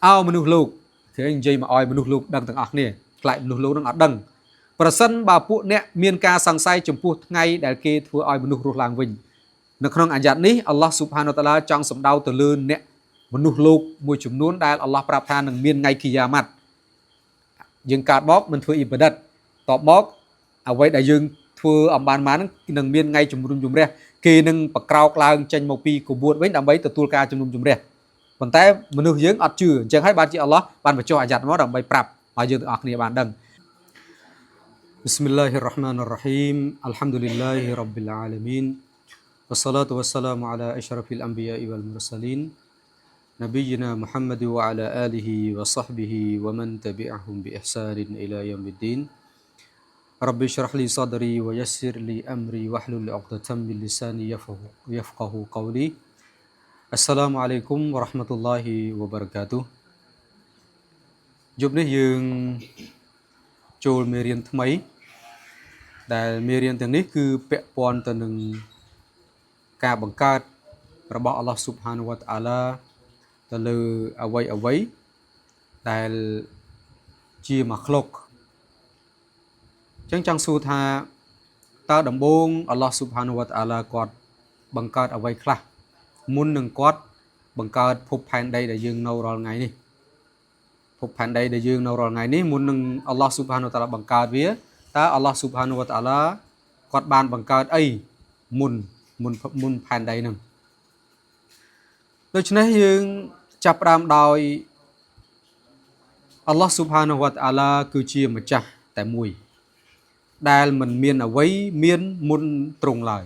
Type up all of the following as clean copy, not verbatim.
អោមនុស្សលោកគេនិយាយមកឲ្យមនុស្សលោកដឹងទាំងអស់គ្នាខ្លាចមនុស្សលោកនឹងអត់ដឹងប្រសិនបើពួកអ្នកមានការសង្ស័យចំពោះថ្ងៃដែលគេធ្វើឲ្យមនុស្សរស់ឡើងវិញនៅក្នុងអាយ៉ាត់នេះអល់ឡោះស៊ុបហានតាឡាចង់សម្ដៅទៅលើអ្នកមនុស្សលោកមួយចំនួនដែលអល់ឡោះប្រាប់ថានឹងមានថ្ងៃគីយ៉ាម៉ាត់យើងកើតមកមិនធ្វើអ៊ីបាដិតតបមកអ្វីដែលយើងធ្វើអំបានមកនឹងមានថ្ងៃជំនុំជម្រះគេនឹងបក្រោកឡើងចេញមកពីកបួតវិញដើម្បីទទួលការជំនុំជម្រះប៉ុន្តែមនុស្សយើងអត់ជឿអញ្ចឹងហើយបានជាអល់ឡោះបានបញ្ចុះអាយ៉ាត់មកដើម្បីប្រាប់ឲ្យយើងទាំងអស់គ្នាបានដឹង بسم الله الرحمن الرحيم الحمد لله رب العالمين والصلاة والسلام على أشرف الأنبياء والمرسلين نبينا محمد وعلى آله وصحبه ومن تبعهم بإحسان إلى يوم الدين رب اشرح لي صدري ويسر لي أمري واحلل عقدة من لساني يفقه قولي السلام عليكم ورحمة الله وبركاته យប់នេះយើងចូលមេរៀនថ្មី ដែលមេរៀនទាំងនេះគឺពាក់ព័ន្ធទៅនឹងការបង្កើតរបស់អល់ឡោះស៊ុបហានវតាអាឡាទៅលើអ្វីអ្វីដែលជាម៉ាក្លុកអញ្ចឹងចង់សួរថាតើដំបូងអល់ឡោះស៊ុបហានវតាអាឡាគាត់បង្កើតអ្វីខ្លះមុននឹងគាត់បង្កើតភពផែនដីដែលយើងនៅរាល់ថ្ងៃនេះភពផែនដីដែលយើងនៅរាល់ថ្ងៃនេះមុននឹងអល់ឡោះស៊ុបហានវតាអាឡាបង្កើតវាតើអល់ឡោះស៊ុបហានវតាអាឡាគាត់បានបង្កើតអីមុនមុនមុនផែនដីហ្នឹងដូច្នេះយើងចាប់ផ្ដើមដោយអល់ឡោះស៊ុបហានវតាអាឡាគឺជាម្ចាស់តែមួយ ដែលមិនមានអ្វីមានមុនទ្រង់ឡើយ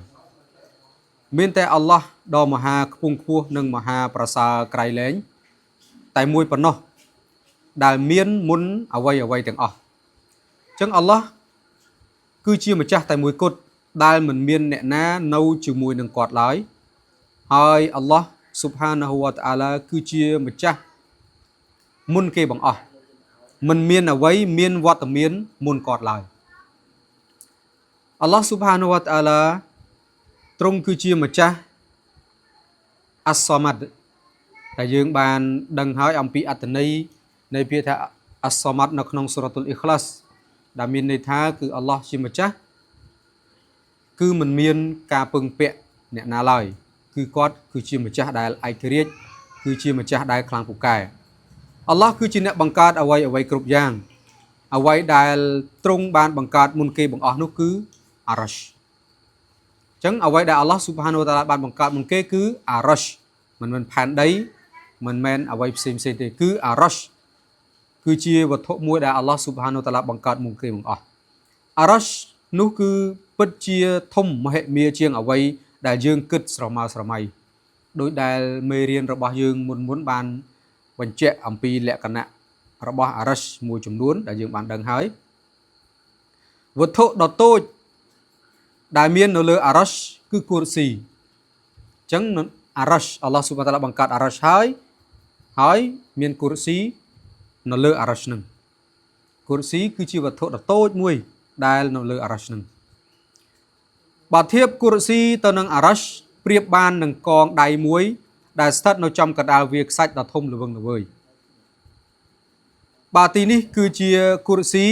មានតែអល់ឡោះដ៏មហាខ្ពង់ខ្ពស់និងមហាប្រសើរក្រៃលែងតែមួយប៉ុណ្ណោះដែលមានមុនអ្វីអ្វីទាំងអស់អញ្ចឹងអល់ឡោះគឺជាម្ចាស់តែមួយគត់ដែលមិនមានអ្នកណានៅជាមួយនឹងគាត់ឡើយហើយអល់ឡោះស៊ុបហានាហ៊ូវតាអាឡាគឺជាម្ចាស់មុនគេបង្អស់មិនមានអ្វីមានវត្តមានមុនគាត់ឡើយអល់ឡោះស៊ុបហានាហ៊ូវតាអាឡាទ្រង់គឺជាម្ចាស់អស្សាម៉ាត់ដែលយើងបានដឹងហើយអំពីអត្ថន័យនៃពាក្យថាអស្សាម៉ាត់នៅក្នុងសូរ៉ាតុលអ៊ីខ្លាសដែលមានន័យថាគឺអល់ឡោះជាម្ចាស់គឺមិនមានការពឹងពាក់អ្នកណាឡើយគឺគាត់គឺជាម្ចាស់ដែលឯករាជ្យគឺជាម្ចាស់ដែលខ្លាំងពូកែអល់ឡោះគឺជាអ្នកបង្កើតអ្វីអ្វីគ្រប់យ៉ាងអ្វីដែលទ្រង់បានបង្កើតមុនគេបង្អស់នោះគឺអារ៉ាស់អញ្ចឹងអ្វីដែលអល់ឡោះស៊ុបហានវតាឡាបានបង្កើតមុនគេគឺអារ៉ាស់មិនមែនផែនដីមិនមែនអ្វីផ្សេងផ្សេងទេគឺអារ៉ាស់គឺជាវត្ថុមួយដែលអល់ឡោះស៊ុបហានវតាឡាបង្កើតមុនគេបង្អស់អារ៉ាស់នោះគឺពិតជាធំមហិមាជាងអ្វីដែលយើងគិតស្រមើស្រមៃដោយដែលមេរៀនរបស់យើងមុនមុនបានបញ្ជាក់អំពីលក្ខណៈរបស់អារ៉ាស់មួយចំនួនដែលយើងបានដឹងហើយវត្ថុដ៏តូចដែលមាននៅលើអារ៉ាស់គឺគូរស៊ីអញ្ចឹងអារ៉ាស់អល់ឡោះស៊ុបហានតាឡាបង្កើតអារ៉ាស់ហើយហើយមានគូរស៊ីនៅលើអារ៉ាស់នឹងគូរស៊ីគឺជាវត្ថុដ៏តូចមួយដែលនៅលើអារ៉ាស់នឹងបើធៀបគូរស៊ីទៅនឹងអារ៉ាស់ប្រៀបបាននឹងកងដៃមួយ ដែលស្ថិតនៅចំកណ្ដាលវាលខ្សាច់ដ៏ធំល្វឹងល្វើយបាទទីនេះគឺជាគូរស៊ី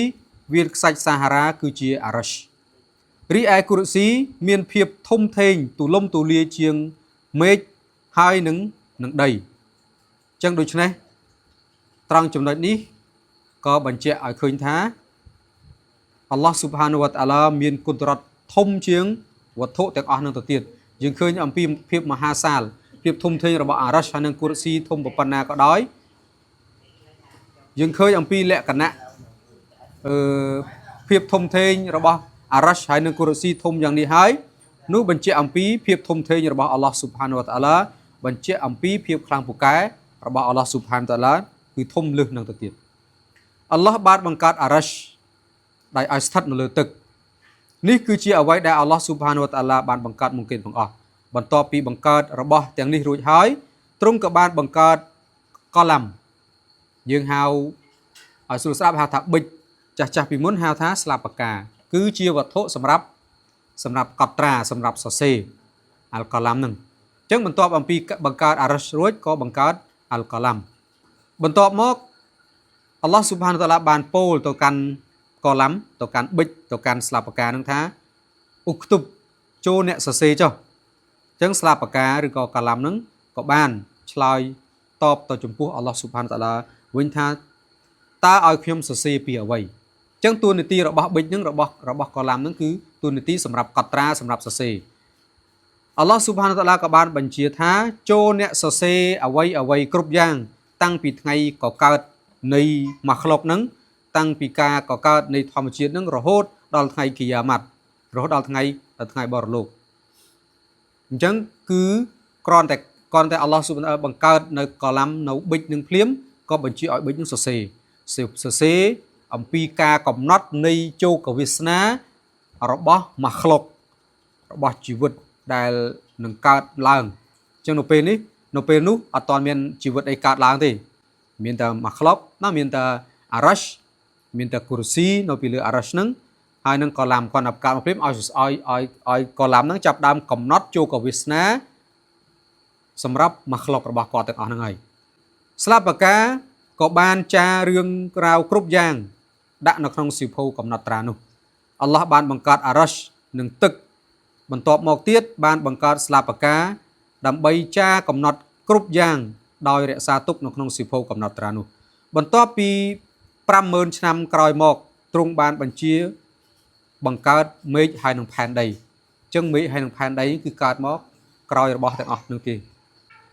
វាលខ្សាច់សាហារ៉ាគឺជាអារ៉ាស់រីឯគូរស៊ីមានភាពធំធេងទូលំទូលាយជាងមេឃហើយនឹងនឹងដីអញ្ចឹងដូច្នេះត្រង់ចំណុចនេះក៏បញ្ជាក់ឲ្យឃើញថាអល់ឡោះស៊ុបហានវតាអាឡាមានគុណរតធំជាងវត្ថុទាំងអស់នឹងទៅទៀតយើងឃើញអំពីភាពមហាសាលភាពធំធេងរបស់អារ៉ាស់ហើយនិងគូរស៊ីធំប៉ុណ្ណាក៏ដោយយើងឃើញអំពីលក្ខណៈអឺភាពធំធេងរបស់អារ៉ាស់ហើយនិងគូរស៊ីធំយ៉ាងនេះហើយនោះបញ្ជាក់អំពីភាពធំធេងរបស់អល់ឡោះស៊ុបហានវតាអាឡាបញ្ជាក់អំពីភាពខ្លាំងពូកែរបស់អល់ឡោះស៊ុបហានតាឡាគឺធំលើសនឹងទៅទៀតអល់ឡោះបានបង្កើតអារ៉ាស់ដែលឲ្យស្ថិតនៅលើទឹកនេះគឺជាអ្វីដែលអល់ឡោះស៊ុបហានវតាអាឡាបានបង្កើតមុនគេទាំងអស់បន្ទាប់ពីបង្កើតរបស់ទាំងនេះរួចហើយទ្រង់ក៏បានបង្កើតកឡាំយើងហៅឲ្យស្រួលស្ដាប់ហៅថាប៊ិចចាស់ចាស់ពីមុនហៅថាស្លាបពកាគឺជាវត្ថុសម្រាប់សម្រាប់កត់ត្រាសម្រាប់សរសេរអាល់កឡាំនឹងអញ្ចឹងបន្ទាប់អំពីបង្កើតអារ៉ាស់រួចក៏បង្កើតអាល់កឡាំ បន្ទាប់មកអល់ឡោះស៊ុបហានតាឡាបានពោលទៅកាន់កឡាំទៅកាន់ប៊ិចទៅកាន់ស្លាបពកានឹងថាអ៊ុកទុបចូលអ្នកសរសេរចុះអញ្ចឹងស្លាបពកាឬក៏កាឡាំនឹងក៏បានឆ្លើយតបទៅចំពោះអល់ឡោះស៊ុបហានតាឡាវិញថាតើឲ្យខ្ញុំសរសេរពីអ្វីអញ្ចឹងតួនាទីរបស់ប៊ិចនឹងរបស់កឡាំនឹងគឺតួនាទីសម្រាប់កត់ត្រាសម្រាប់សរសេរអល់ឡោះស៊ុបហានតាឡាក៏បានបញ្ជាថាចូលអ្នកសរសេរអ្វីអ្វីគ្រប់យ៉ាងតាំងពីថ្ងៃកកើតនៃម៉ាក្លុកនឹងតាំងពីការកកើតនៃធម្មជាតិនឹងរហូតដល់ថ្ងៃគីយ៉ាម៉ាត់រហូតដល់ថ្ងៃបរលោកអញ្ចឹងគឺគ្រាន់តែអល់ឡោះស៊ុបហានតាឡាបង្កើតនៅកឡាំនៅប៊ិចនឹងភ្លាមក៏បញ្ជាឲ្យប៊ិចនឹងសរសេរសរសេរអំពីការកំណត់នៃជោគវាសនារបស់ម៉ាក្លុករបស់ជីវិតដែលនឹងកើតឡើងអញ្ចឹងនៅពេលនេះនៅពេលនោះអត់ទាន់មានជីវិតអីកើតឡើងទេមានតែម៉ាក្លុកណាមានតែអារ៉ាស់មានតែគូរស៊ីនៅពីលើអារ៉ាស់ហ្នឹងហើយនឹងកឡាំគាត់ដល់កើតមកភ្លាមឲ្យកឡាំហ្នឹងចាប់ដើមកំណត់ជោគវាសនាសម្រាប់ម៉ាក្លុករបស់គាត់ទាំងអស់ហ្នឹងហើយស្លាបកាក៏បានចាររឿងរ៉ាវគ្រប់យ៉ាងដាក់នៅក្នុងសៀវភៅកំណត់ត្រានោះអល់ឡោះបានបង្កើតអារ៉ាស់និងទឹកបន្ទាប់មកទៀតបានបង្កើតស្លាបកាដើម្បីចារកំណត់គ្រប់យ៉ាងដោយរក្សាទុកនៅក្នុងសៀវភៅកំណត់ត្រានោះបន្ទាប់ពី50000ឆ្នាំក្រោយមកទ្រង់បានបញ្ជាបង្កើតមេឃហើយនឹងផែនដីអញ្ចឹងមេឃហើយនឹងផែនដីគឺកើតមកក្រោយរបស់ទាំងអស់នោះគេ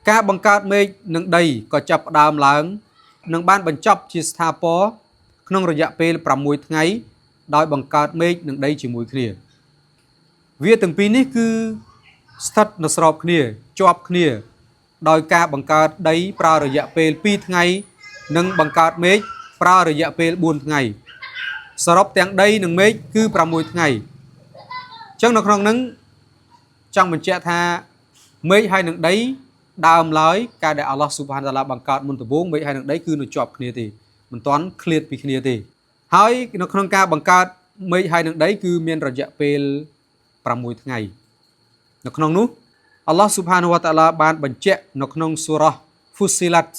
ការបង្កើតមេឃនិងដីក៏ចាប់ផ្ដើមឡើងនិងបានបញ្ចប់ជាស្ថាពរក្នុងរយៈពេល6ថ្ងៃដោយបង្កើតមេឃនិងដីជាមួយគ្នាវាទាំងពីរនេះគឺស្ថិតនៅស្របគ្នាជាប់គ្នាដោយការបង្កើតដីប្រើរយៈពេល2ថ្ងៃនិងបង្កើតមេឃប្រើរយៈពេល4ថ្ងៃសរុបទាំងដីនិងមេឃគឺ6ថ្ងៃអញ្ចឹងនៅក្នុងហ្នឹងចង់បញ្ជាក់ថាមេឃហើយនឹងដីដើមឡើយការដែលអល់ឡោះស៊ុបហានតាឡាបង្កើតមុនដំបូងមេឃហើយនឹងដីគឺនៅជាប់គ្នាទេមិនទាន់ឃ្លាតពីគ្នាទេហើយនៅក្នុងការបង្កើតមេឃហើយនឹងដីគឺមានរយៈពេល6ថ្ងៃនៅក្នុងនោះអល់ឡោះស៊ុបហានវតាឡាបានបញ្ជាក់នៅក្នុងសូរ៉ាហ្វូស៊ីឡាត់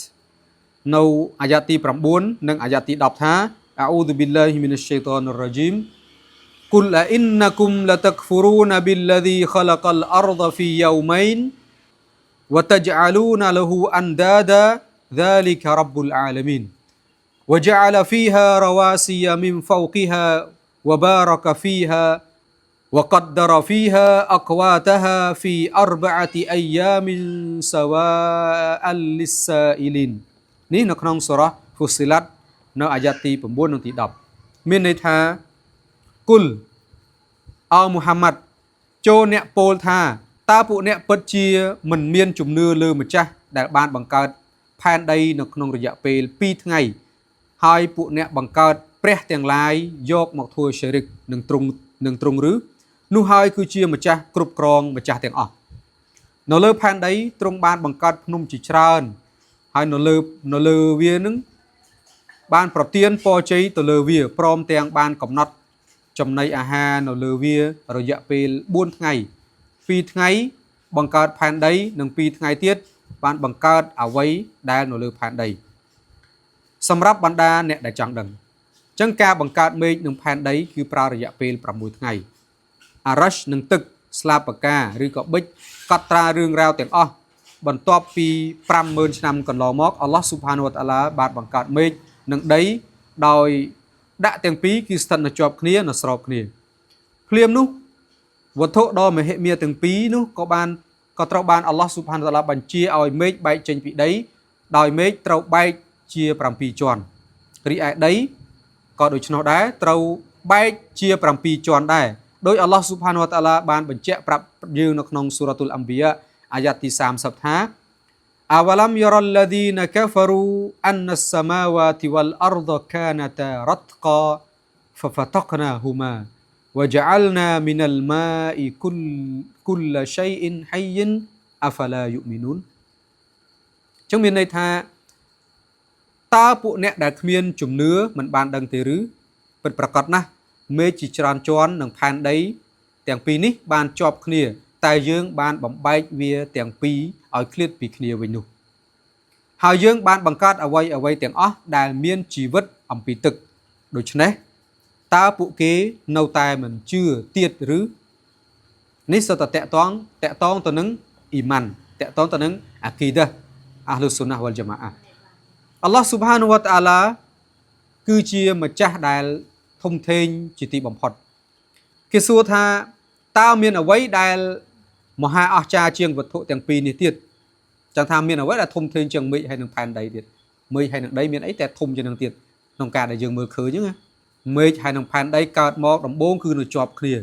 នៅអាយ៉ាទី9និងអាយ៉ាទី10ថាអាអ៊ូឌុប៊ីលឡាហ៊ីមីនស្ឆៃតានរ៉ាជីម قل أئنكم لتكفرون بالذي خلق الأرض في يومين وتجعلون له أندادا ذلك رب العالمين وجعل فيها رواسي من فوقها وبارك فيها وقدر فيها أقواتها في أربعة أيام سواء للسائلين នេះនៅក្នុងសូរ៉ាហ្វូស៊ីឡាត់នៅអាយ៉ាទី9និងទី10មានន័យថាគុលអោមូហាម៉ាត់ចូលអ្នកពោលថាតើពួកអ្នកពិតជាមិនមានជំនឿលើម្ចាស់ដែលបានបង្កើតផែនដីនៅក្នុងរយៈពេល2ថ្ងៃហើយពួកអ្នកបង្កើតព្រះទាំងឡាយយកមកធ្វើសេរិកនឹងទ្រង់ឬនោះហើយគឺជាម្ចាស់គ្រប់គ្រងម្ចាស់ទាំងអស់នៅលើផែនដីទ្រង់បានបង្កើតភ្នំជាច្រើនហើយនៅលើវានឹងបានប្រទានពរជ័យទៅលើវាព្រមទាំងបានកំណត់ចំណីអាហារនៅលើវារយៈពេល4ថ្ងៃ2ថ្ងៃបង្កើតផែនដីនិង2ថ្ងៃទៀតបានបង្កើតអ្វីដែលនៅលើផែនដីសម្រាប់បណ្ដាអ្នកដែលចង់ដឹងអញ្ចឹងការបង្កើតមេឃនិងផែនដីគឺប្រើរយៈពេល6ថ្ងៃអារ៉ាស់និងទឹកស្លាបកាឬក៏ប៊ិចកត់ត្រារឿងរ៉ាវទាំងអស់បន្ទាប់ពី50000ឆ្នាំកន្លងមកអល់ឡោះស៊ុបហានវតាឡាបានបង្កើតមេឃនិងដីដោយដាក់ទាំងពីរគឺស្ថិតនៅជាប់គ្នានៅស្របគ្នាភ្លាមនោះវត្ថុដ៏មហិមាទាំងពីរនោះក៏ត្រូវបានអល់ឡោះស៊ុបហានតាឡាបញ្ជាឲ្យមេឃបែកចេញពីដីដោយមេឃត្រូវបែកជា7ជាន់រីឯដីក៏ដូច្នោះដែរត្រូវបែកជា7ជាន់ដែរដោយអល់ឡោះស៊ុបហានវតាឡាបានបញ្ជាក់ប្រាប់យើងនៅក្នុងសូរ៉ាតុលអាំប៊ីយ៉ាអាយ៉ាទី30ថា أولم يرى الذين كفروا أن السماوات والأرض كانتا رتقا ففتقناهما وجعلنا من الماء كل شيء حي أفلا يؤمنون ចឹងមានន័យថាតើពួកអ្នកដែលគ្មានជំនឿមិនបានដឹងទេឬពិតប្រាកដណាស់មេឃជាច្រើនជាន់និងផែនដីទាំងពីរនេះបានជាប់គ្នាតែយើងបានបំបែកវាទាំងពីរឲ្យឃ្លាតពីគ្នាវិញនោះ ហើយយើងបានបង្កើតអ្វីអ្វីទាំងអស់ដែលមានជីវិតអំពីទឹកដូច្នេះតើពួកគេនៅតែមិនជឿទៀតឬនេះសុទ្ធតែតកតងតកតងទៅនឹងអ៊ីម៉ាន់តកតងទៅនឹងអាគីដាអាហ្លុសុនណាវ៉ាល់ជាម៉ាអាអល់ឡោះស៊ុបហានវតាអាឡាគឺជាម្ចាស់ដែលធំធេងជាទីបំផុតគេសួរថាតើមានអ្វីដែលមហាអស្ចារ្យជាងវត្ថុទាំងពីរនេះទៀតចង់ថាមានអ្វីដែលធំធេងជាងមេឃហើយនិងផែនដីទៀតមេឃហើយនិងដីមានអីតែធំជាងនឹងទៀតក្នុងការដែលយើងមើលឃើញហ្នឹងណាមេឃហើយនិងផែនដីកើតមកដំបូងគឺនៅជាប់គ្នា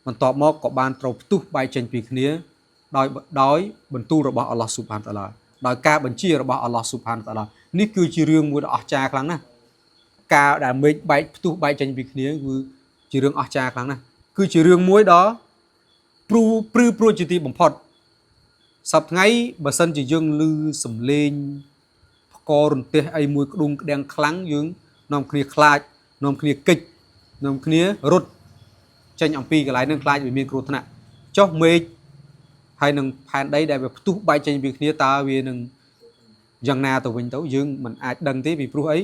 បន្ទាប់មកក៏បានត្រូវផ្ទុះបែកចេញពីគ្នាដោយដោយបន្ទូលរបស់អល់ឡោះស៊ុបហានតាឡាដោយការបញ្ជារបស់អល់ឡោះស៊ុបហានតាឡានេះគឺជារឿងមួយដ៏អស្ចារ្យខ្លាំងណាស់ការដែលមេឃបែកផ្ទុះបែកចេញពីគ្នាគឺជារឿងអស្ចារ្យខ្លាំងណាស់គឺជារឿងមួយដ៏ព្រូព្រឺព្រួចជាទីបំផុតសប្តាហ៍ថ្ងៃបើសិនជាយើងឮសំឡេងផ្ករន្ទះអីមួយក្ដុងក្ដាំងខ្លាំងយើងនាំគ្នាខ្លាចនាំគ្នាគេចនាំគ្នារត់ចេញអំពីកន្លែងហ្នឹងខ្លាចវាមានគ្រោះថ្នាក់ចុះមេឃហើយនឹងផែនដីដែលវាផ្ទុះបែកចេញពីគ្នាតើវានឹងយ៉ាងណាទៅវិញទៅយើងមិនអាចដឹងទេពីព្រោះអី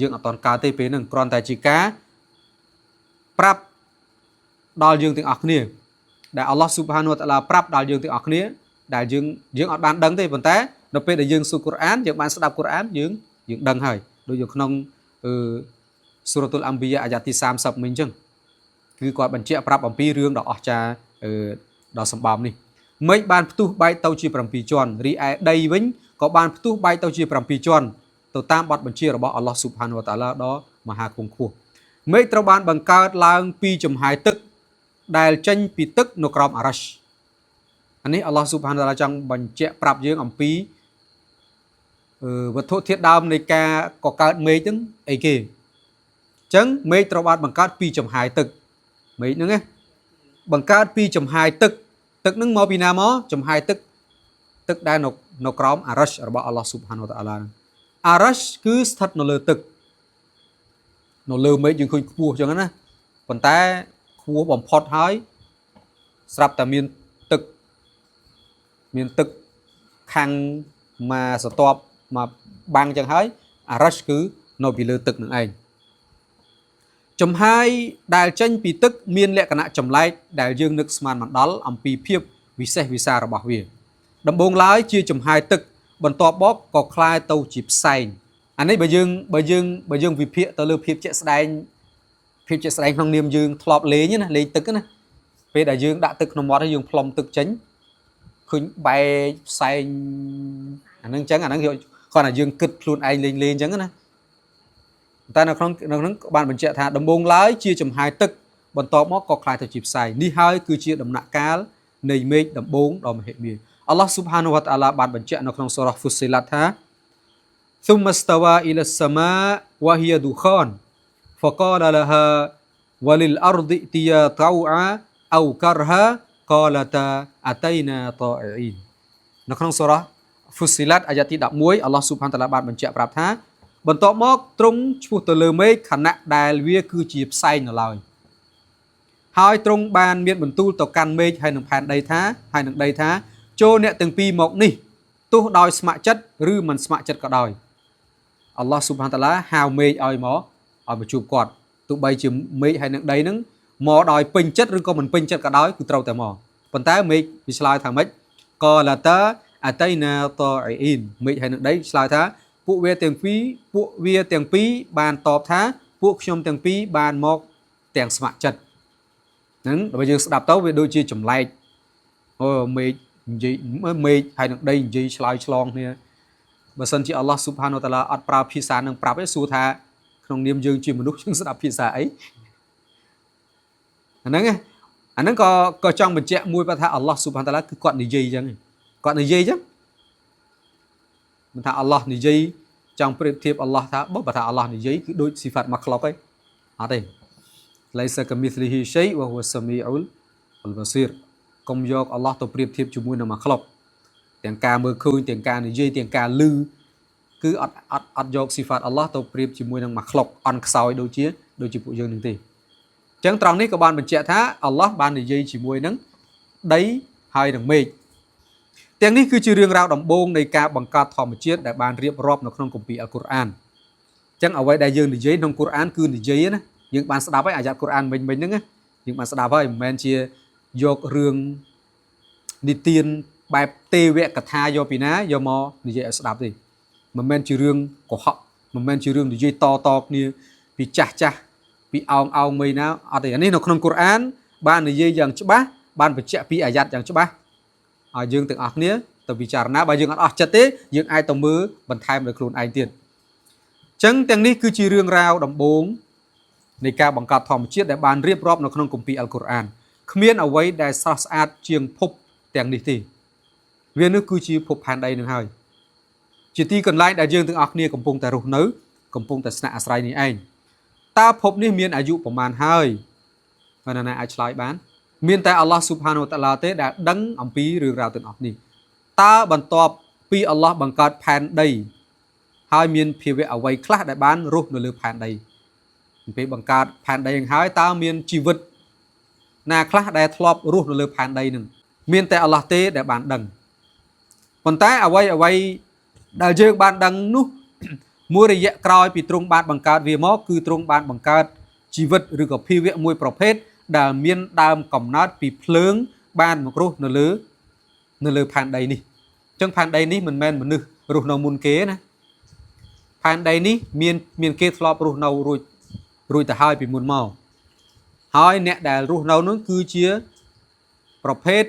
យើងអត់តន់កើតទេពេលហ្នឹងគ្រាន់តែជាការប្រាប់ដល់យើងទាំងអស់គ្នាដែលអល់ឡោះស៊ុបហានវតាឡាប្រាប់ដល់យើងទាំងអស់គ្នាដែលយើងយើងអត់បានដឹងទេប៉ុន្តែនៅពេលដែលយើងសូត្រកូរ៉ានយើងបានស្ដាប់កូរ៉ានយើងយើងដឹងហើយដូចនៅក្នុងអឺសូរ៉ាតុលអាំប៊ីយ៉ាអាយ៉ាទី30មិញអញ្ចឹងគឺគាត់បញ្ជាក់ប្រាប់អំពីរឿងដ៏អស្ចារ្យអឺដ៏សម្បើមនេះមេឃបានផ្ទុះបែកទៅជា7ជាន់រីឯដីវិញក៏បានផ្ទុះបែកទៅជា7ជាន់ទៅតាមបទបញ្ជារបស់អល់ឡោះស៊ុបហានវតាឡាដ៏មហាគង្ខ្ពស់មេឃត្រូវបានបង្កើតឡើងពីចំហាយទឹកដែលចេញពីទឹកនៅក្រោមអារ៉ាស់អានេះអល់ឡោះស៊ុបហានតាឡាចង់បញ្ជាក់ប្រាប់យើងអំពីវត្ថុធាតុដើមនៃការកកើតមេឃហ្នឹងអីគេអញ្ចឹងមេឃត្រូវបានបង្កើតពីចំហាយទឹកមេឃហ្នឹងណាបង្កើតពីចំហាយទឹកទឹកហ្នឹងមកពីណាមកចំហាយទឹកទឹកដែលនៅនៅក្រោមអារ៉ាស់របស់អល់ឡោះស៊ុបហានតាឡាអារ៉ាស់គឺស្ថិតនៅលើទឹកនៅលើមេឃយើងឃើញខ្ពស់អញ្ចឹងណាប៉ុន្តែខ្ពស់បំផុតហើយស្រាប់តែមានទឹកមានទឹកខាងមកសតបមកបាំងចឹងហើយអារ៉ាស់គឺនៅពីលើទឹកនឹងឯងចំហាយដែលចេញពីទឹកមានលក្ខណៈចម្លែកដែលយើងនឹកស្មានមិនដល់អំពីភាពវិសេសវិសាលរបស់វាដំបូងឡើយជាចំហាយទឹកបន្ទាប់មកក៏คล้ายទៅជាផ្សែងអានេះបើយើងបើយើងបើយើងវិភាគទៅលើភាពជាក់ស្ដែងភាពជាក់ស្ដែងក្នុងនាមយើងធ្លាប់លេងណាលេងទឹកណាពេលដែលយើងដាក់ទឹកក្នុងមាត់ហើយយើងផ្លុំទឹកចេញឃើញបែកផ្សែងអាហ្នឹងអញ្ចឹងអាហ្នឹងគ្រាន់តែយើងគិតខ្លួនឯងលេងលេងអញ្ចឹងណាតែនៅក្នុងនៅក្នុងបានបញ្ជាក់ថាដំបូងឡើយជាចំហាយទឹកបន្ទាប់មកក៏คล้ายទៅជាផ្សែងនេះហើយគឺជាដំណាក់កាលនៃមេឃដំបូងដ៏មហិមាអល់ឡោះស៊ុបហានវតាអាឡាបានបញ្ជាក់នៅក្នុងសូរ៉ាហ្វុស៊ីឡាត់ថា ثم استوى إلى السماء وهي دخان فقال لها وللأرض ائتيا طوعا أو كرها قالتا أتينا طائعين នៅក្នុងសូរ៉ាហ្វុស៊ីឡាត់អាយ៉ាទី11អល់ឡោះស៊ុបហានតាឡាបានបញ្ជាក់ប្រាប់ថាបន្ទាប់មកទ្រង់ឈ្មោះទៅលើមេឃខណៈដែលវាគឺជាផ្សែងនៅឡើយហើយទ្រង់បានមានបន្ទូលទៅកាន់មេឃហើយនឹងផែនដីថាហើយនឹងដីថាចូលអ្នកទាំងពីរមកនេះទោះដោយស្ម័គ្រចិត្តឬមិនស្ម័គ្រចិត្តក៏ដោយអល់ឡោះស៊ុបហានតាឡាហៅមេឃឲ្យមកឲ្យមកជួបគាត់ទោះបីជាមេឃហើយនឹងដីនឹងមកដោយពេញចិត្តឬក៏មិនពេញចិត្តក៏ដោយគឺត្រូវតែមកប៉ុន្តែមេឃវាឆ្លើយថាម៉េចقالتا أتينا طائعين មេឃហើយនឹងដីឆ្លើយថាពួកវាទាំងពីរពួកវាទាំងពីរបានតបថាពួកខ្ញុំទាំងពីរបានមកទាំងស្ម័គ្រចិត្តហ្នឹងដល់យើងស្ដាប់ទៅវាដូចជាចម្លែកអូមេឃនិយាយមេឃហើយនឹងដីនិយាយឆ្លើយឆ្លងគ្នាបើសិនជាអល់ឡោះស៊ុបហានតាឡាអត់ប្រើភាសានឹងប្រាប់ទេសួរថាក្នុងនាមយើងជាមនុស្សយើងស្ដាប់ភាសាអីអាហ្នឹងអាហ្នឹងក៏ក៏ចង់បញ្ជាក់មួយថាអល់ឡោះស៊ុបហានតាឡាគឺគាត់និយាយអញ្ចឹងគាត់និយាយអញ្ចឹងមិនថាអល់ឡោះនិយាយចង់ប្រៀបធៀបអល់ឡោះថាបើថាអល់ឡោះនិយាយគឺដូចស៊ីហ្វាត់មកក្លុកឯងអត់ទេليس كمثله شيء وهو السميع البصير កុំយកអល់ឡោះទៅប្រៀបធៀបជាមួយនឹងមកក្លុកទាំងការមើលឃើញទាំងការនិយាយទាំងការឮគឺអត់អត់អត់យកស៊ីហ្វាត់អល់ឡោះទៅប្រៀបជាមួយនឹងមកក្លុកអន់ខ្សោយដូចជាដូចជាពួកយើងនឹងទេអញ្ចឹងត្រង់នេះក៏បានបញ្ជាក់ថាអល់ឡោះបាននិយាយជាមួយនឹងដីហើយនឹងមេឃ ទាំងនេះគឺជារឿងរ៉ាវដំបូងនៃការបង្កើតធម្មជាតិដែលបានរៀបរាប់នៅក្នុងគម្ពីរអល់កុរអានអញ្ចឹងអ្វីដែលយើងនិយាយក្នុងកុរអានគឺនិយាយណាយើងបានស្ដាប់ហើយអាយ៉ាត់កុរអានមិញមិញហ្នឹងណាយើងបានស្ដាប់ហើយមិនមែនជាយករឿងនិទានបែបទេវកថាយកពីណាយកមកនិយាយឲ្យស្ដាប់ទេមិនមែនជារឿងកុហកមិនមែនជារឿងនិយាយតតគ្នាពីចាស់ចាស់ពីអោងអោងមីណាអត់ទេអានេះនៅក្នុងកុរអានបាននិយាយយ៉ាងច្បាស់បានបញ្ជាក់ពីអាយ៉ាត់យ៉ាងច្បាស់ឲ្យយើងទាំងអស់គ្នាទៅពិចារណាបើយើងអត់អស់ចិត្តទេយើងអាចទៅមើលបន្ថែមដោយខ្លួនឯងទៀតអញ្ចឹងទាំងនេះគឺជារឿងរ៉ាវដំបូងនៃការបង្កើតធម្មជាតិដែលបានរៀបរាប់នៅក្នុងគម្ពីរអល់កុរអានគ្មានអ្វីដែលស្រស់ស្អាតជាងភពទាំងនេះទេវានោះគឺជាភពផែនដីនឹងហើយជាទីកន្លែងដែលយើងទាំងអស់គ្នាកំពុងតែរស់នៅកំពុងតែស្នាក់អាស្រ័យនេះឯងតើភពនេះមានអាយុប្រមាណហើយបាទណាអាចឆ្លើយបានមានតែអល់ឡោះស៊ុបហានវតាឡាទេដែលដឹងអំពីរឿងរ៉ាវទាំងអស់នេះតើបន្ទាប់ពីអល់ឡោះបង្កើតផែនដីហើយមានភាវៈអ្វីខ្លះដែលបានរស់នៅលើផែនដីពេលបង្កើតផែនដីនឹងហើយតើមានជីវិតណាខ្លះដែលធ្លាប់រស់នៅលើផែនដីនឹងមានតែអល់ឡោះទេដែលបានដឹងប៉ុន្តែអ្វីអ្វីដែលយើងបានដឹងនោះមួយរយៈក្រោយពីទ្រង់បានបង្កើតវាមកគឺទ្រង់បានបង្កើតជីវិតឬក៏ភាវៈមួយប្រភេទដែលមានដើមកំណើតពីភ្លើងបានមករស់នៅលើផែនដីនេះអញ្ចឹងផែនដីនេះមិនមែនមនុស្សរស់នៅមុនគេណាផែនដីនេះមានគេធ្លាប់រស់នៅរួចរួចទៅហើយពីមុនមកហើយអ្នកដែលរស់នៅនោះគឺជាប្រភេទ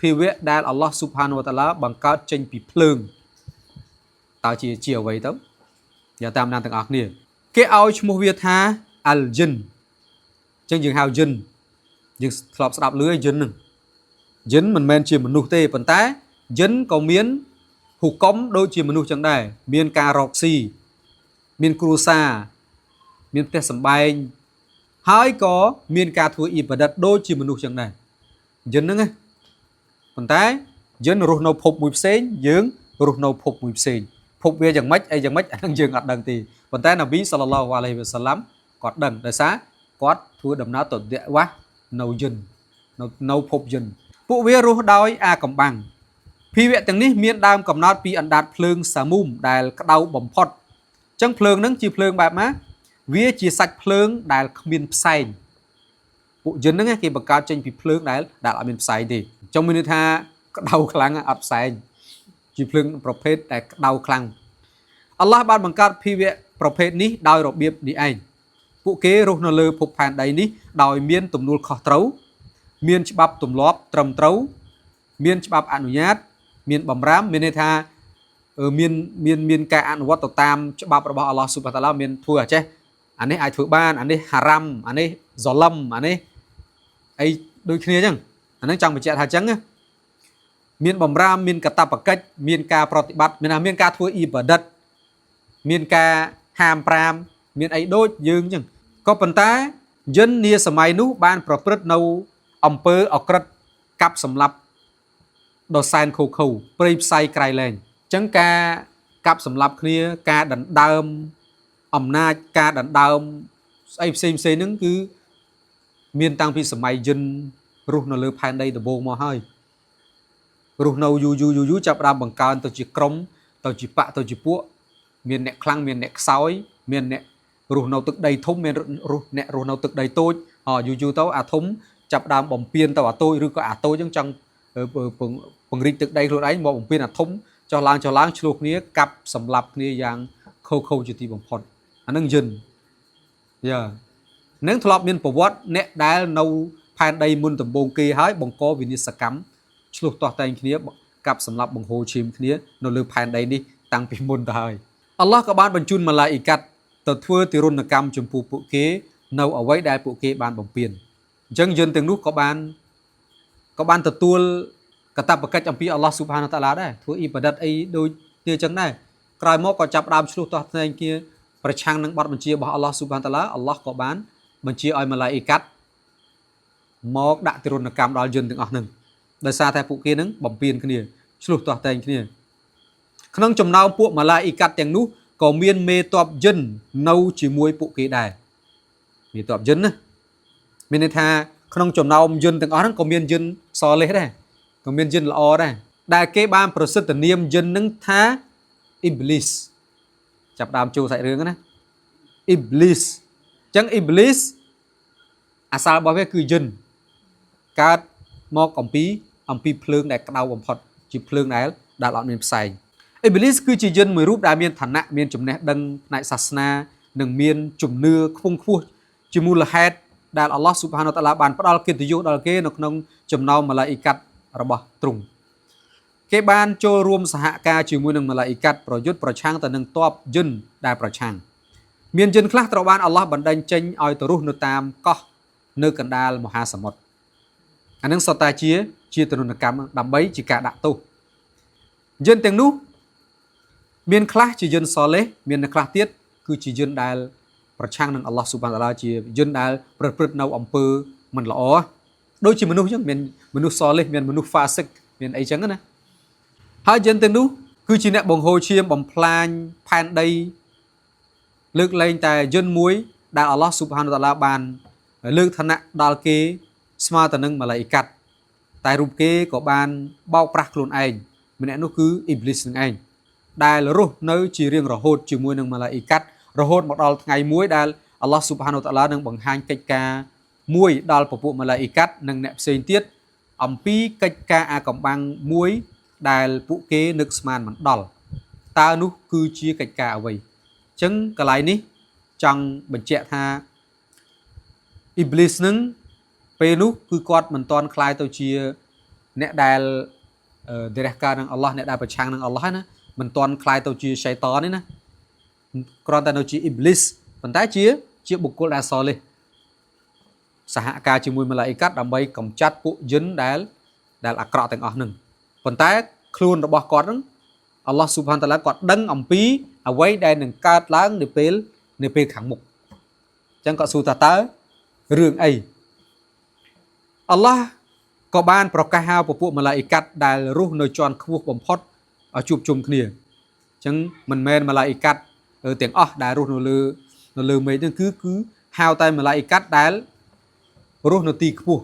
ភាវៈដែលអល់ឡោះស៊ុបហានវតាឡាបង្កើតចេញពីភ្លើងតើជាអ្វីទៅយ៉ាតាមដានទាំងអស់គ្នាគេឲ្យឈ្មោះវាថាអាល់យិនអញ្ចឹងយើងហៅយិនយើងធ្លាប់ស្ដាប់ឮយិនហ្នឹងយិនមិនមែនជាមនុស្សទេប៉ុន្តែយិនក៏មានហ៊ូកុំដូចជាមនុស្សចឹងដែរមានការរកស៊ីមានគ្រួសារមានផ្ទះសម្បែងហើយក៏មានការធ្វើអ៊ីបាដិតដូចជាមនុស្សចឹងដែរយិនហ្នឹងណាប៉ុន្តែយិនរស់នៅភពមួយផ្សេងយើងរស់នៅភពមួយផ្សេងភពវាយ៉ាងម៉េចអីយ៉ាងម៉េចអាហ្នឹងយើងអត់ដឹងទេប៉ុន្តែនប៊ីសល្លឡោះអាឡៃហ៊ីវ៉ាសាឡាំគាត់ដឹងដោយសារគាត់ធ្វើដំណើរទៅដវ៉ាស់នៅយិននៅភពយិនពួកវារស់ដោយអាកំបាំងភាវៈទាំងនេះមានដើមកំណត់ពីអណ្ដាតភ្លើងសាមុំដែលក្តៅបំផុតអញ្ចឹងភ្លើងហ្នឹងជាភ្លើងបែបណាវាជាសាច់ភ្លើងដែលគ្មានផ្សែងពួកយិនហ្នឹងគេបង្កើតចេញពីភ្លើងដែលអត់មានផ្សែងទេអញ្ចឹងមានន័យថាក្តៅខ្លាំងអត់ផ្សែងជាភ្លើងប្រភេទដែលក្តៅខ្លាំងអល់ឡោះបានបង្កើតភាវៈប្រភេទនេះដោយរបៀបនេះឯងពួកគេរស់នៅលើភពផែនដីនេះដោយមានទំនួលខុសត្រូវមានច្បាប់ទម្លាប់ត្រឹមត្រូវមានច្បាប់អនុញ្ញាតមានបំរាមមានន័យថាមានមានមានការអនុវត្តទៅតាមច្បាប់របស់អល់ឡោះស៊ុបហានតាឡាមានធ្វើអាចេះអានេះអាចធ្វើបានអានេះហារ៉ាំអានេះហ្សលឹមអានេះអីដូចគ្នាអញ្ចឹងអាហ្នឹងចង់បញ្ជាក់ថាអញ្ចឹងណាមានបំរាមមានកាតព្វកិច្ចមានការប្រតិបត្តិមានការធ្វើអ៊ីបាដិតមានការហាមប្រាមមានអីដូចយើងអញ្ចឹងក៏ប៉ុន្តែយិននាសម័យនោះបានប្រព្រឹត្តនៅអំពើអក្រិតកាប់សម្លាប់ដ៏សែនឃោឃៅព្រៃផ្សៃក្រៃលែងអញ្ចឹងការកាប់សម្លាប់គ្នាការដណ្ដើមអំណាចការដណ្ដើមស្អីផ្សេងផ្សេងហ្នឹងគឺមានតាំងពីសម័យយិនរស់នៅលើផែនដីដំបូងមកហើយរស់នៅយូរយូរយូរយូរចាប់ផ្ដើមបង្កើនទៅជាក្រុមទៅជាបកទៅជាពួកមានអ្នកខ្លាំងមានអ្នកខ្សោយមានអ្នករស់នៅទឹកដីធំមានរស់អ្នករស់នៅទឹកដីតូចយូរយូរទៅអាធំចាប់ផ្ដើមបំពេញទៅអាតូចឬក៏អាតូចហ្នឹងចង់ពង្រីកទឹកដីខ្លួនឯងមកបំពេញអាធំចុះឡើងចុះឡើងឆ្លោះគ្នាកាប់សម្លាប់គ្នាយ៉ាងខូខូជាទីបំផុតអាហ្នឹងយិនយ៉ានឹងធ្លាប់មានប្រវត្តិអ្នកដែលនៅផែនដីមុនដំបូងគេហើយបង្កវិនាសកម្មឆ្លោះទាស់តែងគ្នាកាប់សម្លាប់បង្ហូរឈាមគ្នានៅលើផែនដីនេះតាំងពីមុនទៅហើយអល់ឡោះក៏បានបញ្ជូនម៉ាឡាអ៊ីកាត់ទៅធ្វើទារុណកម្មចំពោះពួកគេនៅអ្វីដែលពួកគេបានបំពេញអញ្ចឹងយិនទាំងនោះក៏បានទទួលកាតព្វកិច្ចអំពីអល់ឡោះស៊ុបហានតាឡាដែរធ្វើអ៊ីបាដិតអីដូចគ្នាអញ្ចឹងដែរក្រោយមកក៏ចាប់ដើមឆ្លោះទាស់តែងគ្នាប្រឆាំងនឹងបទបញ្ជារបស់អល់ឡោះស៊ុបហានតាឡាអល់ឡោះក៏បានបញ្ជាឲ្យម៉ាឡាអ៊ីកាត់មកដាក់ទារុណកម្មដល់យិនទាំងអស់ហ្នឹងដោយសារតែពួកគេនឹងបំពេញគ្នាឆ្លោះទាស់តែងគ្នាក្នុងចំណោមពួកម៉ាឡាអ៊ីកាត់ទាំងនោះក៏មានមេតបយិននៅជាមួយពួកគេដែរមេតបយិនណាមានន័យថាក្នុងចំណោមយិនទាំងអស់ហ្នឹងក៏មានយិនសលេះដែរក៏មានយិនល្អដែរ ដែលគេបានប្រសិទ្ធនាមយិននឹងថាអ៊ីប្លីសចាប់ដើមចូលសាច់រឿងណាអ៊ីប្លីសអញ្ចឹងអ៊ីប្លីសអាសាលរបស់វាគឺយិនកើតមកអំពីភ្លើងដែលក្តៅបំផុតជាភ្លើងដែលអត់មានផ្សែងអ៊ីប្លីសគឺជាយិនមួយរូបដែលមានឋានៈមានចំណេះដឹងផ្នែកសាសនានិងមានជំនឿខ្ពង់ខ្ពស់ជាមូលហេតុដែលអល់ឡោះស៊ុបហានតាឡាបានផ្ដល់កិត្តិយសដល់គេនៅក្នុងចំណោមម៉ាឡាអ៊ីកាត់របស់ទ្រង់គេបានចូលរួមសហការជាមួយនឹងម៉ាឡាអ៊ីកាត់ប្រយុទ្ធប្រឆាំងទៅនឹងទ័ពយិនដែលប្រឆាំងមានយិនខ្លះត្រូវបានអល់ឡោះបណ្ដេញចេញឲ្យទៅរស់នៅតាមកោះនៅកណ្ដាលមហាសមុទ្រអានឹងសុទ្ធតែជាទរណកម្មដើម្បីជាការដាក់ទោសយិនទាំងនោះមានខ្លះជាយិនសលេះមានខ្លះទៀតគឺជាយិនដែលប្រឆាំងនឹងអល់ឡោះស៊ុបហានតាឡាជាយិនដែលប្រព្រឹត្តនៅអំពើមិនល្អដូចជាមនុស្សអញ្ចឹងមានមនុស្សសលេះមានមនុស្សហ្វាសិកមានអីចឹងណាហើយយិនទាំងនោះគឺជាអ្នកបង្ហូរឈាមបំផ្លាញផែនដីលើកលែងតែយិនមួយដែលអល់ឡោះស៊ុបហានតាឡាបានលើកឋានៈដល់គេស្មើទៅនឹងម៉ាឡាអ៊ីកាត់តែរូបគេក៏បានបោកប្រាស់ខ្លួនឯងម្នាក់នោះគឺអ៊ីប្លីសនឹងឯងដែលរស់នៅជារៀងរហូតជាមួយនឹងម៉ាឡាអ៊ីកាត់រហូតមកដល់ថ្ងៃមួយដែលអល់ឡោះស៊ុបហានតាឡានឹងបង្ហាញកិច្ចការមួយដល់ពពួកម៉ាឡាអ៊ីកាត់និងអ្នកផ្សេងទៀតអំពីកិច្ចការអាកំបាំងមួយដែលពួកគេនឹកស្មានមិនដល់តើនោះគឺជាកិច្ចការអ្វីអញ្ចឹងកន្លែងនេះចង់បញ្ជាក់ថាអ៊ីប្លីសនឹងពេលនោះគឺគាត់មិនទាន់ក្លាយទៅជាអ្នកដែលដេរះការនឹងអល់ឡោះអ្នកដែលប្រឆាំងនឹងអល់ឡោះណាមិនទាន់ក្លាយទៅជាសៃតនទេណាគ្រាន់តែនៅជាអ៊ីប្លីសប៉ុន្តែជាបុគ្គលដែលសលេះសហការជាមួយម៉ាឡាអ៊ីកាត់ដើម្បីកម្ចាត់ពួកយិនដែលអាក្រក់ទាំងអស់នឹងប៉ុន្តែខ្លួនរបស់គាត់នឹងអល់ឡោះស៊ុបហានតាឡាគាត់ដឹងអំពីអ្វីដែលនឹងកើតឡើងនៅពេលខាងមុខអញ្ចឹងគាត់សួរថាតើរឿងអីអល់ឡោះក៏បានប្រកាសហៅពពួកម៉ាឡាអ៊ីកាត់ដែលរស់នៅជាន់ខ្ពស់បំផុតឲ្យជួបជុំគ្នាអញ្ចឹងមិនមែនម៉ាឡាអ៊ីកាត់ទាំងអស់ដែលរស់នៅលើមេឃហ្នឹងគឺហៅតែម៉ាឡាអ៊ីកាត់ដែលរស់នៅទីខ្ពស់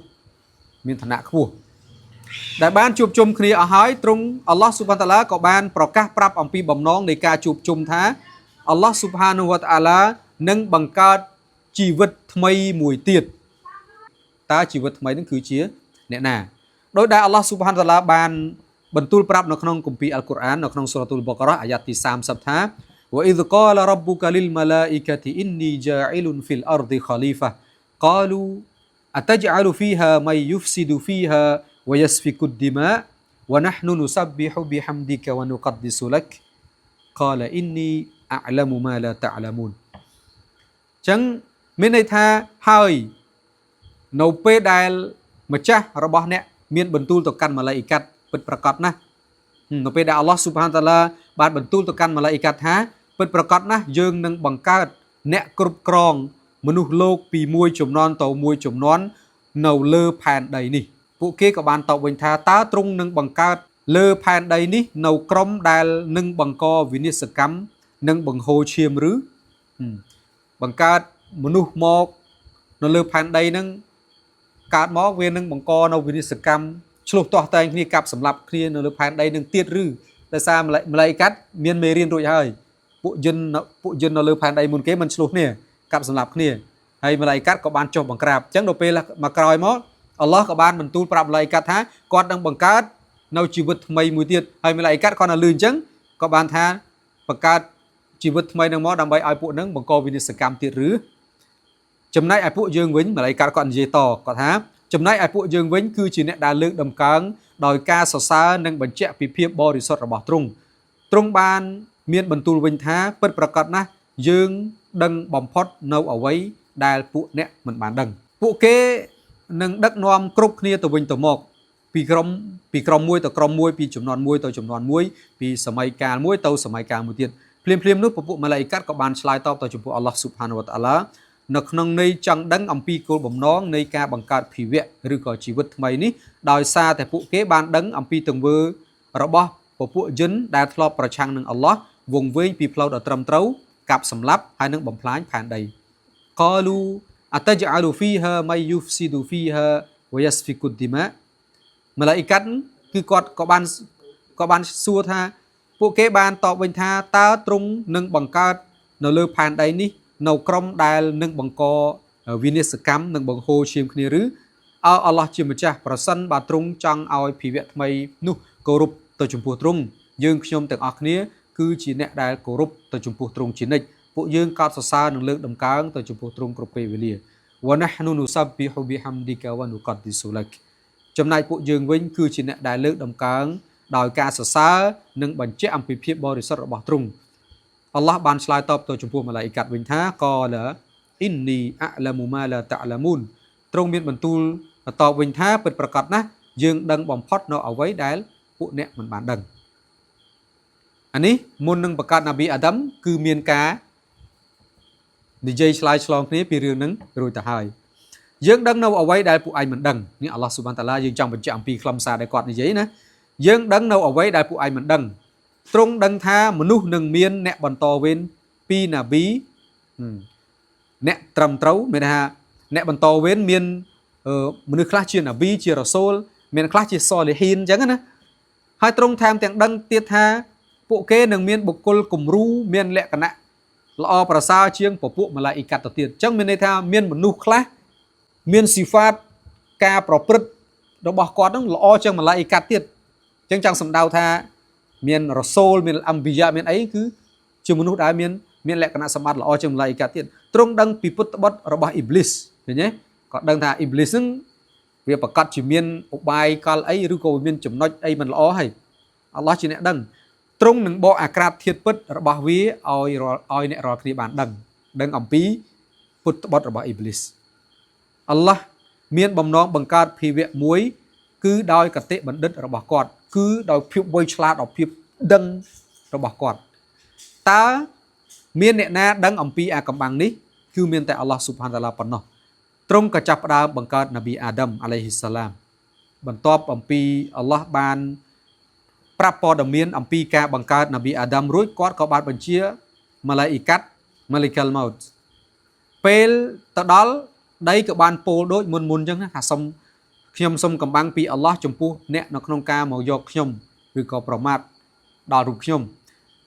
មានឋានៈខ្ពស់ដែលបានជួបជុំគ្នាអស់ហើយទ្រង់អល់ឡោះស៊ុបហានតាឡាក៏បានប្រកាសប្រាប់អំពីបំណងនៃការជួបជុំថាអល់ឡោះស៊ុបហានូវតាឡានឹងបង្កើតជីវិតថ្មីមួយទៀតតើជីវិតថ្មីនឹងគឺជាអ្នកណាដោយដែលអល់ឡោះស៊ុបហានតាឡាបានបន្ទូលប្រាប់នៅក្នុងគម្ពីរអល់កុរអាននៅក្នុងសូរ៉ាតុលបករ៉ាអាយ៉ាត់ទី30ថា وإذ قال ربك للملائكة إني جاعل في الأرض خليفة قالوا أتجعل فيها من يفسد فيها ويسفك الدماء ونحن نسبح بحمدك ونقدس لك قال إني أعلم ما لا تعلمون ចឹងមានន័យថាហើយនៅពេលដែលម្ចាស់របស់អ្នកមានបន្ទូលទៅកាន់ម៉ាឡាអ៊ីកាត់ពិតប្រាកដណាស់នៅពេលដែលអល់ឡោះស៊ុបហានតាឡាបានបន្ទូលទៅកាន់ម៉ាឡាអ៊ីកាត់ថាពិតប្រាកដណាស់យើងនឹងបង្កើតអ្នកគ្រប់គ្រងមនុស្សលោកពីមួយជំនាន់ទៅមួយជំនាន់នៅលើផែនដីនេះពួកគេក៏បានតបវិញថាតើទ្រង់នឹងបង្កើតលើផែនដីនេះនៅក្រុមដែលនឹងបង្កវិនាសកម្មនិងបង្ហូរឈាមឬបង្កើតមនុស្សមកនៅលើផែនដីហ្នឹងកើតមកវានឹងបង្កនៅវិនាសកម្មឆ្លោះទាស់តែងគ្នាកាប់សម្លាប់គ្នានៅលើផែនដីនឹងទៀតឬដោយសារម្លេះកាត់មានមេរៀនរួចហើយពួកយិនពួកយិននៅលើផែនដីមុនគេមិនឆ្លោះគ្នាកាប់សម្លាប់គ្នាហើយម្លេះកាត់ក៏បានចុះបង្ក្រាបអញ្ចឹងដល់ពេលមកក្រោយមកអល់ឡោះក៏បានបន្ទូលប្រាប់ម្លេះកាត់ថាគាត់នឹងបង្កើតនៅជីវិតថ្មីមួយទៀតហើយម្លេះកាត់គាត់នៅលឺអញ្ចឹងក៏បានថាបង្កើតជីវិតថ្មីនឹងមកដើម្បីឲ្យពួកនឹងបង្កវិនាសកម្មទៀតឬចំណែកឲ្យពួកយើងវិញម្លេះកាត់គាត់និយាយតគាត់ថាចំណែកឲ្យពួកយើងវិញគឺជាអ្នកដែលលើកដំកើងដោយការសរសើរនិងបញ្ជាក់ពីភាពបរិសុទ្ធរបស់ទ្រង់ទ្រង់បានមានបន្ទូលវិញថាពិតប្រាកដណាស់យើងដឹងបំផុតនៅអ្វីដែលពួកអ្នកមិនបានដឹងពួកគេនឹងដឹកនាំគ្រប់គ្នាទៅវិញទៅមកពីក្រុមមួយទៅក្រុមមួយពីចំនួនមួយទៅចំនួនមួយពីសម័យកាលមួយទៅសម័យកាលមួយទៀតភ្លាមភ្លាមនោះពពួកម៉ាឡាអ៊ីកាត់ក៏បានឆ្លើយតបទៅចំពោះអល់ឡោះស៊ុបហានវតាឡានៅក្នុងន័យចង់ដឹងអំពីគោលបំណងនៃការបង្កើតភាវៈឬក៏ជីវិតថ្មីនេះដោយសារតែពួកគេបានដឹងអំពីទង្វើរបស់ពពួកយិនដែលធ្លាប់ប្រឆាំងនឹងអល់ឡោះវង្វេងពីផ្លូវដ៏ត្រឹមត្រូវកាប់សម្លាប់ហើយនឹងបំផ្លាញផែនដី قالوا أتجعل فيها من يفسد فيها ويسفك الدماء ម៉ាឡាអ៊ីកាត់គឺគាត់ក៏បាន ក៏បានសួរថាពួកគេបានតបវិញថាតើទ្រង់នឹងបង្កើតនៅលើផែនដីនេះនៅក្រុមដែលនឹងបង្កវិនាសកម្មនិងបង្ហូរឈាមគ្នាឬអោអល់ឡោះជាម្ចាស់ប្រសិនបើទ្រង់ចង់ឲ្យភាវៈថ្មីនោះគោរពទៅចំពោះទ្រង់យើងខ្ញុំទាំងអស់គ្នាគឺជាអ្នកដែលគោរពទៅចំពោះទ្រង់ជានិច្ចពួកយើងកោតសរសើរនិងលើកដំកើងទៅចំពោះទ្រង់គ្រប់ពេលវេលាونحن نسبح بحمدك ونقدس لك ចំណែកពួកយើងវិញគឺជាអ្នកដែលលើកដំកើងដោយការសរសើរនិងបញ្ជាក់អំពីភាពបរិសុទ្ធរបស់ទ្រង់អល់ឡោះបានឆ្លើយតបទៅចំពោះម៉ាឡេអ៊ីកាត់វិញថាقال إني أعلم ما لا تعلمون ទ្រង់មានបន្ទូលតបវិញថាពិតប្រាកដណាស់យើងដឹងបំផុតនៅអ្វីដែលពួកអ្នកមិនបានដឹងអានេះមុននឹងបង្កើតណាប៊ីអាដាមគឺមានការនិយាយឆ្លើយឆ្លងគ្នាពីរឿងហ្នឹងរួចទៅហើយយើងដឹងនៅអ្វីដែលពួកឯងមិនដឹងនេះអល់ឡោះស៊ុបហានតាឡាយើងចង់បញ្ជាក់អំពីខ្លឹមសារដែលគាត់និយាយណាយើងដឹងនៅអ្វីដែលពួកឯងមិនដឹងទ្រង់ដឹងថាមនុស្សនឹងមានអ្នកបន្តវេនពីណាប៊ីអ្នកត្រឹមត្រូវមានថាអ្នកបន្តវេនមានមនុស្សខ្លះជាណាប៊ីជារ៉ាសូលមានខ្លះជាសលីហ៊ីនអញ្ចឹងណាហើយទ្រង់ថែមទាំងដឹងទៀតថាពួកគេនឹងមានបុគ្គលគំរូមានលក្ខណៈល្អប្រសើរជាងពពួកម៉ាឡាអ៊ីកាត់ទៅទៀតអញ្ចឹងមានន័យថាមានមនុស្សខ្លះមានស៊ីហ្វាតការប្រព្រឹត្តរបស់គាត់នឹងល្អជាងម៉ាឡាអ៊ីកាត់ទៀតអញ្ចឹងចង់សម្ដៅថាមានរ៉ាសូលមានអាំប៊ីយ៉ាមានអីគឺជាមនុស្សដែលមានមានលក្ខណៈសម្បត្តិល្អជាងម៉ាឡាអ៊ីកាត់ទៀតទ្រង់ដឹងពីពុទ្ធបុត្ររបស់អ៊ីប្លីសឃើញទេគាត់ដឹងថាអ៊ីប្លីសហ្នឹងវាប្រកាសជាមានឧបាយកលអីឬក៏វាមានចំណុចអីមិនល្អហើយអល់ឡោះជាអ្នកដឹងទ្រង់នឹងបកអាក្រាតធាតពិតរបស់វាឲ្យរាល់ឲ្យអ្នករាល់គ្នាបានដឹងដឹងអំពីពុទ្ធបុត្ររបស់អ៊ីប្លីសអល់ឡោះមានបំណងបង្កើតភាវៈមួយ គឺដោយកតិបណ្ឌិតរបស់គាត់ គឺដោយភាពវៃឆ្លាតដល់ភាពដឹងរបស់គាត់តើមានអ្នកណាដឹងអំពីអាកំបាំងនេះគឺមានតែអល់ឡោះស៊ុបហានតាឡាប៉ុណ្ណោះទ្រង់ក៏ចាប់ផ្ដើមបង្កើតនប៊ីអាដាមអាឡៃហ៊ីសាឡាមបន្ទាប់អំពីអល់ឡោះបានប្រាប់ព័ត៌មានអំពីការបង្កើតនប៊ីអាដាមរួចគាត់ក៏បានបញ្ជាម៉ាឡេអ៊ីកាត់ម៉ាលីកាល់ម៉ោតពេលទៅដល់ដីក៏បានពោលដូចមុនមុនអញ្ចឹងណាថាសុំខ្ញុំសុំកំបាំងពីអល់ឡោះចំពោះអ្នកនៅក្នុងការមកយកខ្ញុំឬក៏ប្រមាថដល់រូបខ្ញុំ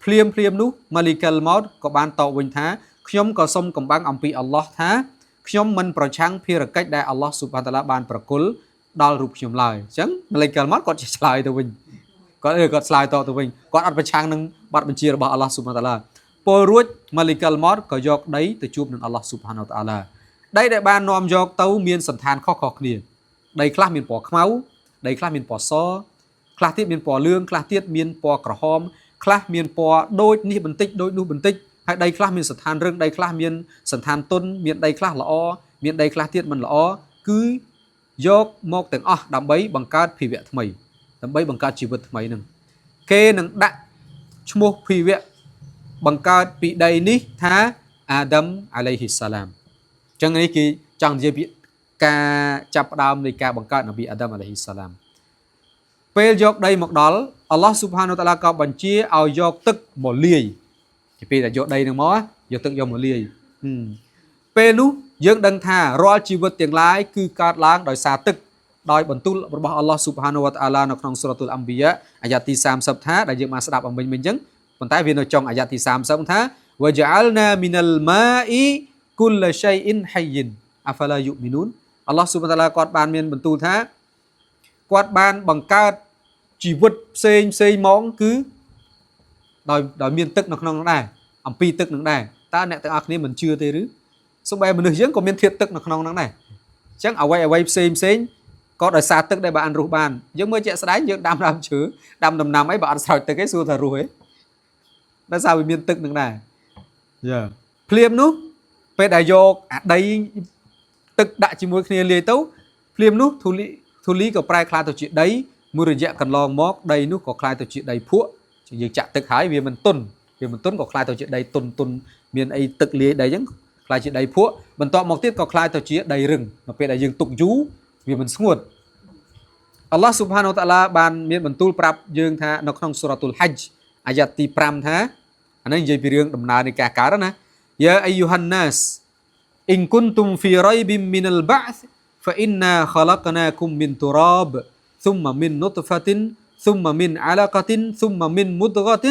ភ្លាមភ្លាមនោះម៉ាលីកាល់ម៉ោតក៏បានតបវិញថាខ្ញុំក៏សុំកំបាំងអំពីអល់ឡោះថាខ្ញុំមិនប្រឆាំងភារកិច្ចដែលអល់ឡោះស៊ុបហានតាឡាបានប្រគល់ដល់រូបខ្ញុំឡើយអញ្ចឹងម៉ាលីកាល់ម៉ោតគាត់ឆ្លើយទៅវិញគាត់គាត់ឆ្លើយតបទៅវិញគាត់អត់ប្រឆាំងនឹងបទបញ្ជារបស់អល់ឡោះស៊ុបហានតាឡាពលរួចម៉ាលីកាល់ម៉ោតក៏យកដីទៅជួបនឹងអល់ឡោះស៊ុបហានតាឡាដីដែលបាននាំយកទៅមានសន្តានខុសៗគ្នាដីខ្លះមានពណ៌ខ្មៅដីខ្លះមានពណ៌សខ្លះទៀតមានពណ៌លឿងខ្លះទៀតមានពណ៌ក្រហមខ្លះមានពណ៌ដូចនេះបន្តិចដូចនោះបន្តិចហើយដីខ្លះមានស្ថានរឹងដីខ្លះមានសន្តានទុនមានដីខ្លះល្អមានដីខ្លះទៀតមិនល្អគឺយកមកទាំងអស់ដើម្បីបង្កើតភាវៈថ្មីដើម្បីបង្កើតជីវិតថ្មីនឹងគេនឹងដាក់ឈ្មោះភាវៈបង្កើតពីដីនេះថាអាដាមអាឡៃហ៊ីសាឡាមអញ្ចឹងនេះគេចង់និយាយពីការចាប់ផ្ដើមនៃការបង្កើតនប៊ីអាដាមអាឡៃហ៊ីសាឡាមពេលយកដីមកដល់អល់ឡោះស៊ុបហានូតាឡាក៏បញ្ជាឲ្យយកទឹកមកលាយពីពេលដែលយកដីនឹងមកយកទឹកយកមកលាយពេលនោះយើងដឹងថារាល់ជីវិតទាំងឡាយគឺកើតឡើងដោយសារទឹកដោយបន្ទូលរបស់អល់ឡោះស៊ុបហានូវតាអាឡានៅក្នុងសូរ៉ាតុលអាំប៊ីយ៉ាអាយ៉ាទី30ថាដែលយើងបានស្ដាប់អំមិញមិញអញ្ចឹងប៉ុន្តែវានៅចុងអាយ៉ាទី30ថាوجعلنا من الماء كل شيء حي أفلا يؤمنون អល់ឡោះស៊ុបហានតាឡាគាត់បានមានបន្ទូលថាគាត់បានបង្កើតជីវិតផ្សេងផ្សេងហ្មងគឺដោយដោយមានទឹកនៅក្នុងនោះដែរអំពីទឹកនឹងដែរតើអ្នកទាំងអស់គ្នាមិនជឿទេឬសូម្បីមនុស្សយើងក៏មានធាតុទឹកនៅក្នុងនោះដែរអញ្ចឹងអ្វីអ្វីផ្សេងផ្សេងក៏ដោយសារទឹកដែលបានរស់បានយើងមើលជាក់ស្ដែងយើងដាំដើមឈើដាំដំណាំអីបើអត់ស្រោចទឹកឯងសួរថារស់ទេដោយសារវាមានទឹកនឹងដែរយ៉ាភ្លាមនោះពេលដែលយកអាដីទឹកដាក់ជាមួយគ្នាលាយទៅភ្លាមនោះធូលីធូលីក៏ប្រែក្លាយទៅជាដីមួយរយៈកន្លងមកដីនោះក៏ក្លាយទៅជាដីភក់យើងចាក់ទឹកហើយវាមិនទុនវាមិនទុនក៏ក្លាយទៅជាដីទុនទុនមានអីទឹកលាយដីអញ្ចឹងក្លាយជាដីភក់បន្ទាប់មកទៀតក៏ក្លាយទៅជាដីរឹងនៅពេលដែលយើងទុកយូរវាមិនស្ងួតអល់ឡោះស៊ុបហានតាឡាបានមានបន្ទូលប្រាប់យើងថានៅក្នុងសូរ៉ាតុលហាច់អាយ៉ាទី5ថាអានេះនិយាយពីរឿងដំណើរនៃការកើតណាيا أيها الناس إن كنتم في ريب من البعث فإنا خلقناكم من تراب ثم من نطفة ثم من علقة ثم من مضغة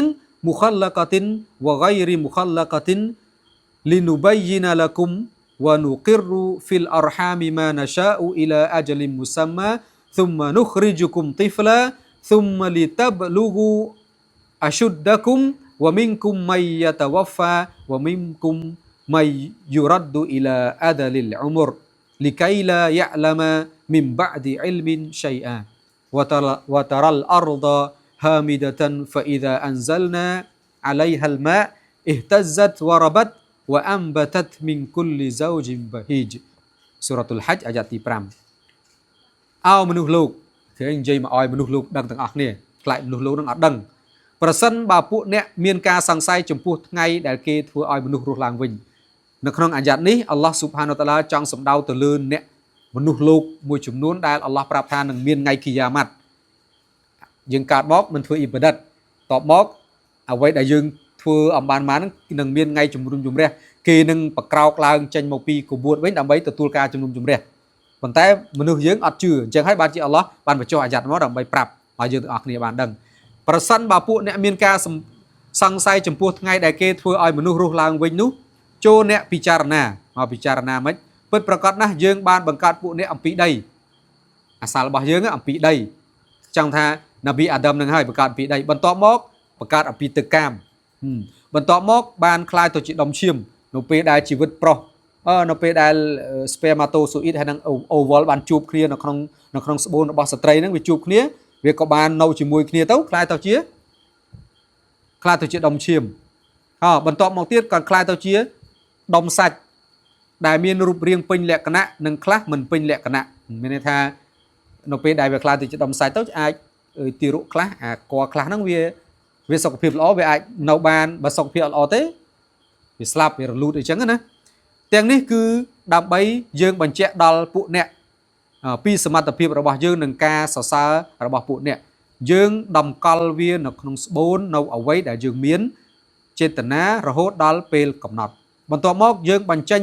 مخلقة وغير مخلقة لنبين لكم ونقر في الأرحام ما نشاء إلى أجل مسمى ثم نخرجكم طفلا ثم لتبلغوا أشدكم ومنكم من يتوفى ومنكم من يرد إلى أرذل العمر لكي لا يعلم من بعد علم شيئا وترى الأرض هامدة فإذا أنزلنا عليها الماء اهتزت وربت وأنبتت من كل زوج بهيج សូរ៉ាតុលហាច់អាយ៉ាទី5អោមនុស្សលោកគឺនិយាយមកឲ្យមនុស្សលោកដឹងទាំងអស់គ្នាខ្លាចមនុស្សលោកនឹងអត់ដឹងប្រសិនបើពួកអ្នកមានការសង្ស័យចំពោះថ្ងៃដែលគេធ្វើឲ្យមនុស្សរស់ឡើងវិញនៅក្នុងអាយ៉ាតនេះអល់ឡោះស៊ុបហានតាឡាចង់សម្ដៅទៅលើអ្នកមនុស្សលោកមួយចំនួនដែលអល់ឡោះប្រាប់ថានឹងមានថ្ងៃគីយ៉ាម៉ាត់យើងកើតមកមិនធ្វើអ៊ីបាដិតតបមកអ្វីដែលយើងធ្វើអំបានមកនឹងមានថ្ងៃជំនុំជម្រះគេនឹងបក្រោកឡើងចេញមកពីកបួតវិញដើម្បីទទួលការជំនុំជម្រះប៉ុន្តែមនុស្សយើងអត់ជឿអញ្ចឹងហើយបានជាអល់ឡោះបានបញ្ចុះអាយ៉ាត់មកដើម្បីប្រាប់ឲ្យយើងទាំងអស់គ្នាបានដឹងប្រសិនបើពួកអ្នកមានការសង្ស័យចំពោះថ្ងៃដែលគេធ្វើឲ្យមនុស្សរស់ឡើងវិញនោះចូលអ្នកពិចារណាមកពិចារណាមិនពិតប្រកបណាស់យើងបានបង្កើតពួកអ្នកអំពីដីអាសាលរបស់យើងអំពីដីចង់ថានប៊ីអាដាមនឹងហើយបង្កើតអំពីដីបន្ទាប់មកបង្កើតអំពីទឹកកាមបន្ទាប់មកបានក្លាយទៅជាដុំឈាមនៅពេលដែលជីវិតប្រុសនៅពេលដែល spermatozoid ហើយនិង ovule បានជួបគ្នានៅក្នុងនៅក្នុងស្បូនរបស់ស្ត្រីហ្នឹងវាជួបគ្នាវាក៏បាននៅជាមួយគ្នាទៅក្លាយទៅជាក្លាយទៅជាដុំឈាមហ៎បន្ទាប់មកទៀតក៏ក្លាយទៅជាដុំសាច់ដែលមានរូបរាងពេញលក្ខណៈនិងខ្លះមិនពេញលក្ខណៈមានន័យថានៅពេលដែលវាក្លាយទៅជាដុំសាច់ទៅអាចទារកខ្លះអាកខ្លះហ្នឹងវាវាសុខភាពល្អវាអាចនៅបានបើសុខភាពអត់ល្អទេវាស្លាប់វារលូតអីចឹងណាទាំងនេះគឺដើម្បីយើងបញ្ជាក់ដល់ពួកអ្នកពីសមត្ថភាពរបស់យើងនិងការសរសើររបស់ពួកអ្នកយើងតម្កល់វានៅក្នុងស្បូននៅអ្វីដែលយើងមានចេតនារហូតដល់ពេលកំណត់បន្ទាប់មកយើងបញ្ចេញ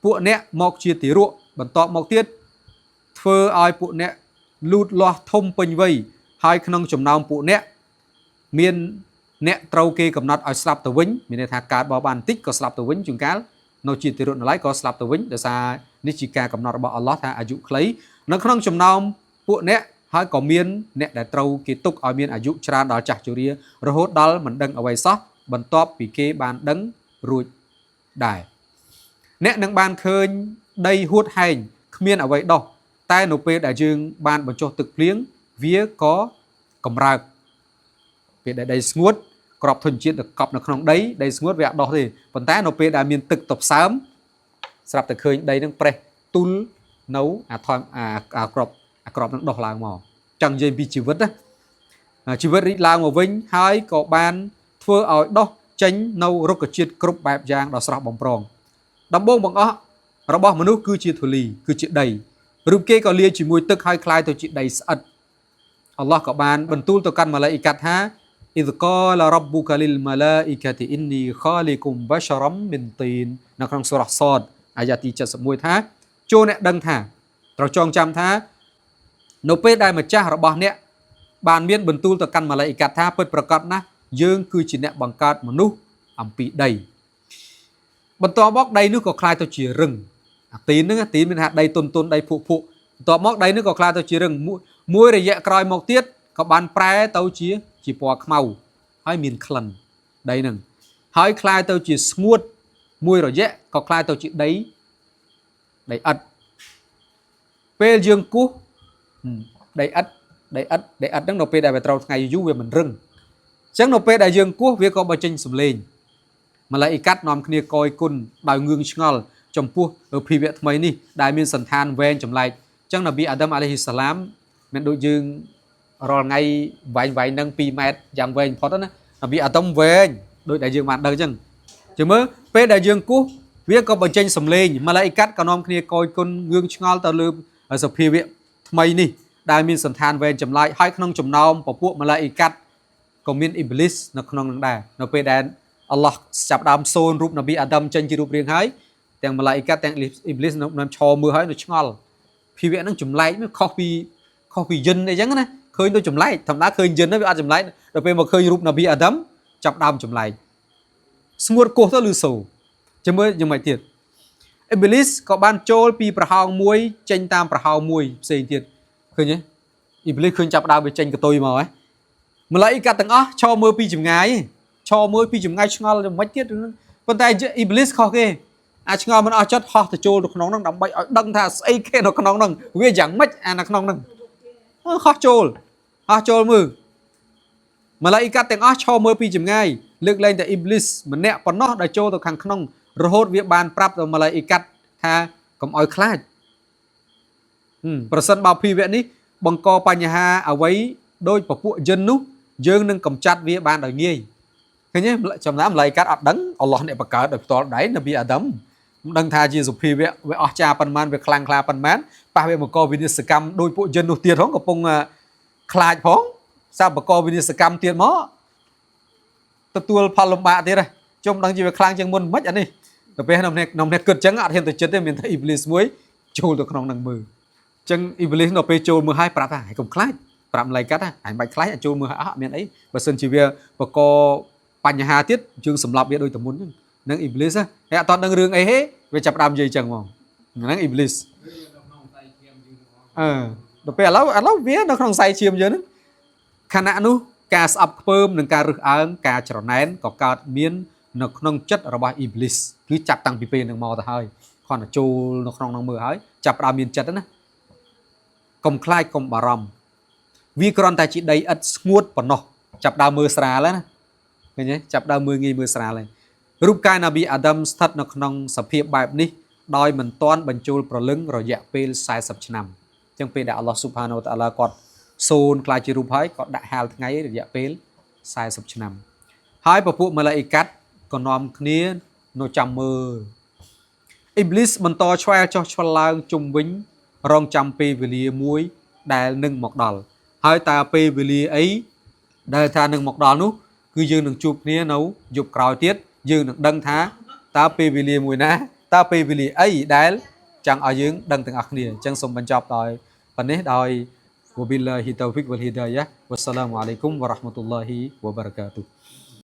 ពួកអ្នកមកជាទារកបន្ទាប់មកទៀតធ្វើឲ្យពួកអ្នកលូតលាស់ធំពេញវ័យហើយក្នុងចំណោមពួកអ្នកមានអ្នកត្រូវគេកំណត់ឲ្យស្លាប់ទៅវិញមានន័យថាកើតបបានបន្តិចក៏ស្លាប់ទៅវិញជួនកាលនៅជាទារកនៅឡើយក៏ស្លាប់ទៅវិញដោយសារនេះជាការកំណត់របស់អល់ឡោះថាអាយុខ្លីនៅក្នុងចំណោមពួកអ្នកហើយក៏មានអ្នកដែលត្រូវគេទុកឲ្យមានអាយុច្រើនដល់ចាស់ជរារហូតដល់មិនដឹងអ្វីសោះបន្ទាប់ពីគេបានដឹងរួចដែរអ្នកនឹងបានឃើញដីហួតហែងគ្មានអ្វីដោះតែនៅពេលដែលយើងបានបញ្ចុះទឹកភ្លៀងវាក៏កម្រើកពេលដែលដីស្ងួតក្របធញ្ញជាតិទៅកប់នៅក្នុងដីដីស្ងួតវាអត់ដោះទេប៉ុន្តែនៅពេលដែលមានទឹកតបសើមស្រាប់តែឃើញដីនឹងប្រេះទូលនៅអាថមអាអាក្របអាក្របនឹងដោះឡើងមកចង់និយាយពីជីវិតណាជីវិតរីកឡើងមកវិញហើយក៏បានធ្វើឲ្យដោះចេញនៅរុក្ខជាតិគ្រប់បែបយ៉ាងដ៏ស្រស់បំព្រងដំបូងបង្អស់របស់មនុស្សគឺជាធូលីគឺជាដីរូបគេក៏លាយជាមួយទឹកហើយក្លាយទៅជាដីស្អិតអល់ឡោះក៏បានបន្ទូលទៅកាន់ម៉ាឡេអ៊ីកាត់ថា إذ قال ربك للملائكة إني خالق بشرا من طين នៅក្នុងសូរ៉ាសតអាយ៉ាទី71ថាចូលអ្នកដឹងថាត្រូវចងចាំថានៅពេលដែលម្ចាស់របស់អ្នកបានមានបន្ទូលទៅកាន់ម៉ាឡេអ៊ីកាត់ថាពិតប្រាកដណាស់យើងគឺជាអ្នកបង្កើតមនុស្សអំពីដីបន្ទាប់មកដីនោះក៏ក្លាយទៅជារឹងអាទីនហ្នឹងទីនមានថាដីទុនទុនដីភក់ភក់បន្ទាប់មកដីនោះក៏ក្លាយទៅជារឹងមួយរយៈក្រោយមកទៀតក៏បានប្រែទៅជាជាពណ៌ខ្មៅហើយមានក្លិនដីហ្នឹងហើយក្លាយទៅជាស្ងួតមួយរយៈក៏ក្លាយទៅជាដីដីឥដ្ឋពេលយើងគោះដីឥដ្ឋដីឥដ្ឋដីឥដ្ឋហ្នឹងនៅពេលដែលវាត្រូវថ្ងៃយូរវាមិនរឹងអញ្ចឹងនៅពេលដែលយើងគោះវាក៏បញ្ចេញសំឡេងម៉ាឡេអ៊ីកាត់នាំគ្នាកយគុណដោយងឿងឆ្ងល់ចំពោះភាវៈថ្មីនេះដែលមានសន្តានវែងចម្លែកអញ្ចឹងនប៊ីអាដាមអាឡៃហ៊ីសាឡាមមិនដូចយើងរាល់ថ្ងៃវែងវែងនឹង2ម៉ែត្រយ៉ាងវែងបំផុតណានប៊ីអាដាមវែងដូចដែលយើងបានដឹងអញ្ចឹងជឿមើលពេលដែលយើងគោះវាក៏បញ្ចេញសំឡេងម៉ាឡេអ៊ីកាត់ក៏នាំគ្នាកយគុណងឿងឆ្ងល់ទៅលើសភាវៈថ្មីនេះដែលមានសន្តានវែងចម្លែកហើយក្នុងចំណោមពពួកម៉ាឡេអ៊ីកាត់ក៏មានអ៊ីបលីសនៅក្នុងនឹងដែរនៅពេលដែលអល់ឡោះចាប់ដើមសូនរូបនប៊ីអាដាមចេញជារូបរាងហើយទាំងម៉ាឡេអ៊ីកាត់ទាំងអ៊ីបលីសនៅឈរមើលហើយនៅឆ្ងល់ភាវៈហ្នឹងចម្លែកខុសពីខុសពីយិនអីចឹងណា ឃើញដូចចម្លែកធម្មតាឃើញយិនវាអត់ចម្លែកដល់ពេលមកឃើញរូបនប៊ីអាដាមចាប់ដើមចម្លែកស្ងួតគោះទៅឬសូចាំមើលយ៉ាងម៉េចទៀតអ៊ីប៊ីលីសក៏បានចូលពីប្រហោងមួយចេញតាមប្រហោងមួយផ្សេងទៀតឃើញទេអ៊ីប៊ីលីសឃើញចាប់ដើមវាចេញកតុយមកហ៎ម៉ាឡៃកាទាំងអស់ឈរមើលពីចម្ងាយឈរមើលពីចម្ងាយឆ្ងល់យ៉ាងម៉េចទៀតប៉ុន្តែអ៊ីប៊ីលីសខុសគេអាឆ្ងល់មិនអស់ចិត្តហោះទៅចូលទៅក្នុងហ្នឹងដើម្បីឲ្យដឹងថាស្អីគេនៅក្នុងហ្នឹងវាយ៉ាងម៉េចអានៅក្នុងហ្នឹងហោះចូលហោះចូលមើលម៉ាឡៃកាទាំងអស់ឈរមើលពីចម្ងាយលើកលែងតែអ៊ីប៊ីលីសម្នាក់ប៉ុណ្ណោះដែលចូលទៅខាងក្នុងរហូតវាបានប្រាប់ដល់ម៉ាឡៃកាត់ថាកុំឲ្យខ្លាចប្រសិនបើភីវៈនេះបង្កបញ្ហាអ្វីដោយពពួកយិននោះយើងនឹងកំចាត់វាបានដោយងាយឃើញទេចំណាំម៉ាឡៃកាត់អត់ដឹងអល់ឡោះអ្នកបង្កើតដោយផ្ទាល់ដៃនប៊ីអាដាមមិនដឹងថាជាសុភាវៈវាអស្ចារ្យប៉ុន្មានវាខ្លាំងក្លាប៉ុន្មានប៉ះវាបង្កវិនាសកម្មដោយពួកយិននោះទៀតហងកំពុងខ្លាចផងសាបបង្កវិនាសកម្មទៀតមកទទួលផលលំបាកទៀតហ៎ជុំដឹងជាវាខ្លាំងជាងមុនមិនអានេះទៅពេលនំនេះនំនេះគិតចឹងអត់ហ៊ានទៅចិត្តទេមានតែអ៊ីបលីសមួយចូលទៅក្នុងនឹងមើលចឹងអ៊ីបលីសដល់ពេលចូលមើលហើយប្រាប់ថាហើយកុំខ្លាចប្រាប់ម្លៃកាត់ថាអញបាច់ខ្លាចចូលមើលហើយអត់មានអីបើសិនជាវាបកបញ្ហាទៀតយើងសម្លាប់វាដូចតែមុនហ្នឹងនឹងអ៊ីបលីសហើយអត់តដឹងរឿងអីហេវាចាប់ដើមនិយាយចឹងហ្មងហ្នឹងអ៊ីបលីសអឺដល់ពេលឥឡូវឥឡូវវានៅក្នុងខ្សែឈាមយើងហ្នឹងខណៈនោះការស្អប់ខ្ពើមនិងការរើសអើងការច្រណែនក៏កើតមាននៅក្នុងចិត្តរបស់អ៊ីបលីសគឺចាប់តាំងពីពេលហ្នឹងមកទៅហើយគ្រាន់តែចូលនៅក្នុងហ្នឹងមើលហើយចាប់ផ្ដើមមានចិត្តណាកុំខ្លាចកុំបារម្ភវាគ្រាន់តែជាដីឥដ្ឋស្ងួតប៉ុណ្ណោះចាប់ដើមមើលស្រាលណាឃើញទេចាប់ដើមមើលងាយមើលស្រាលហើយរូបកាយនប៊ីអាដាមស្ថិតនៅក្នុងសភាពបែបនេះដោយមិនទាន់បញ្ចូលប្រលឹងរយៈពេល40ឆ្នាំអញ្ចឹងពេលដែលអល់ឡោះស៊ុបហានវតាឡាគាត់សូនខ្លាចជារូបហើយក៏ដាក់ហាលថ្ងៃរយៈពេល40ឆ្នាំហើយពពួកម៉ាឡាអ៊ីកាត់ក៏នាំគ្នានៅចាំមើលអ៊ីបលីសបន្តឆ្វែលចុះឆ្វលឡើងជុំវិញរងចាំពេលវេលាមួយដែលនឹងមកដល់ហើយតើពេលវេលាអីដែលថានឹងមកដល់នោះគឺយើងនឹងជួបគ្នានៅយប់ក្រោយទៀតយើងនឹងដឹងថាតើពេលវេលាមួយណាតើពេលវេលាអីដែលចង់ឲ្យយើងដឹងទាំងអស់គ្នាអញ្ចឹងសូមបញ្ចប់ដោយប៉ុណ្នេះដោយ وبالله التوفيق والهداية والسلام عليكم ورحمة الله وبركاته.